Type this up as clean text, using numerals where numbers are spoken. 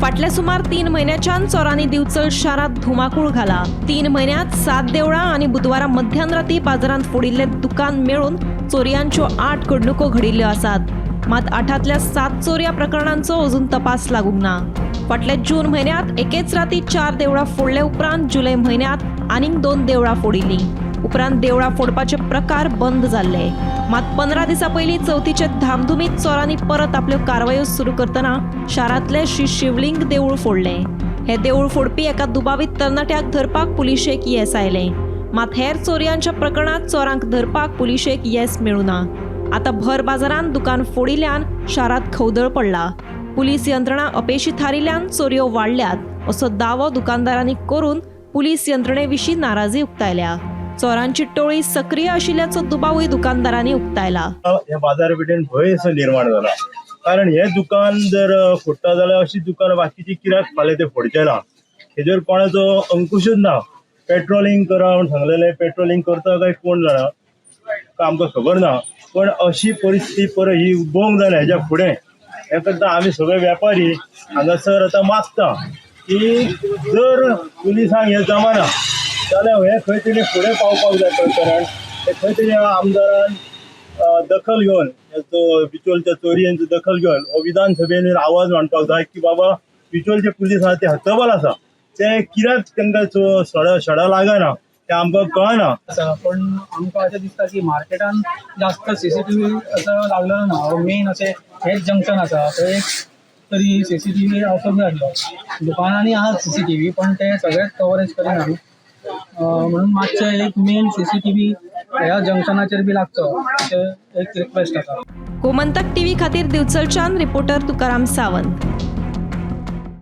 फाटल्या सुमार 3 म्हयन्याच्यान चोरांनी दिवचल शारांत धुमाकूळ घाला. 3 म्हयन्यांत 7 देवळां आनी बुधवारा मध्यान राती बाजारांत फोडिल्ले दुकान मेळून चोरयांच्यो 8 घडणुको घडिल्ल्यो आसात. मात 8तल्या 7 चोरया प्रकरणांचो अजून तपास लागूंक ना. फाटल्या जून म्हयन्यांत एकेच राती 4 देवळां फोडले उपरांत जुलय म्हयन्यांत आनीक 2 देवळां फोडिल्लीं. उपरांत देवळां फोडपाचे प्रकार बंद जाल्ले. मात 15 दिसां पयलीं चवथीचे धामधुमीत चोरांनी परत आपल्यो कारवायो सुरू करतना शारांतले श्री शिवलिंग देवूळ फोडलें. हे देवूळ फोडपी एका दुबावीत तरणाट्याक धरपाक पुलिशेक येस आयलें. मात हेर चोरयांच्या प्रकरणांत चोरांक धरपाक पुलिशेक येस मेळूं ना. आतां भर बाजारांत दुकान फोडिल्ल्यान शारांत खवदळ पडला. पुलीस यंत्रणा अपेशी थारिल्ल्यान चोरयो वाडल्यात असो दावो दुकानदारांनी करून पुलीस यंत्रणे विशीं नाराजी उक्तायल्या. चोरांची टोळी सक्रीय आशिल्ल्याचो दुबावूय दुकानदारांनी उक्तायला. ह्या बाजारपेठेन भंय असो निर्माण जाला, कारण हे दुकान जर फोडटा जाल्यार अशी दुकानां बाकीची कित्याक फाल्यां ते फोडचे ना, हेजेर कोणाचो अंकुशूच ना. पेट्रोलिंग करा म्हूण सांगलेलें, पेट्रोलिंग करता काय कोण जाणा, आमकां खबर ना. पण अशी परिस्थिती परत ही उद्भवूंक जायना हेज्या फुडें. हे करता आमी सगळे व्यापारी हांगासर आतां मागता की जर पुलिसांक हें जमाना जाल्यार हें खंय तरी फुडें पावपाक जाय प्रकरण. हें खंय तरी आमदारान दखल घेवन, बिचोलच्या चोरयेंचो दखल घेवन हो विधानसभेन आवाज मांडपाक जाय की बाबा बिचोलचे पुलीस आसा ते हतबल आसा, ते कित्याक तांकां सडा लागना तें आमकां कळना. पण आमकां अशें दिसता की मार्केटान जास्त सीसीटीव्ही असं लागलेलो ना. मेन अशें हेच जंक्शन आसा थंय एक तरी सीसीटीव्ही आसूंक जाय आसलो. दुकानांनी आहा सीसीटीव्ही पण ते सगळेच कवरेज करिना, म्हणून मातशें एक मेन सीसीटीव्ही ह्या जंक्शनाचेर बी लागचो अशें एक रिक्वेस्ट आसा. गोमंतक टीव्ही खातीर दिवचलच्यान रिपोर्टर तुकाराम सावंत.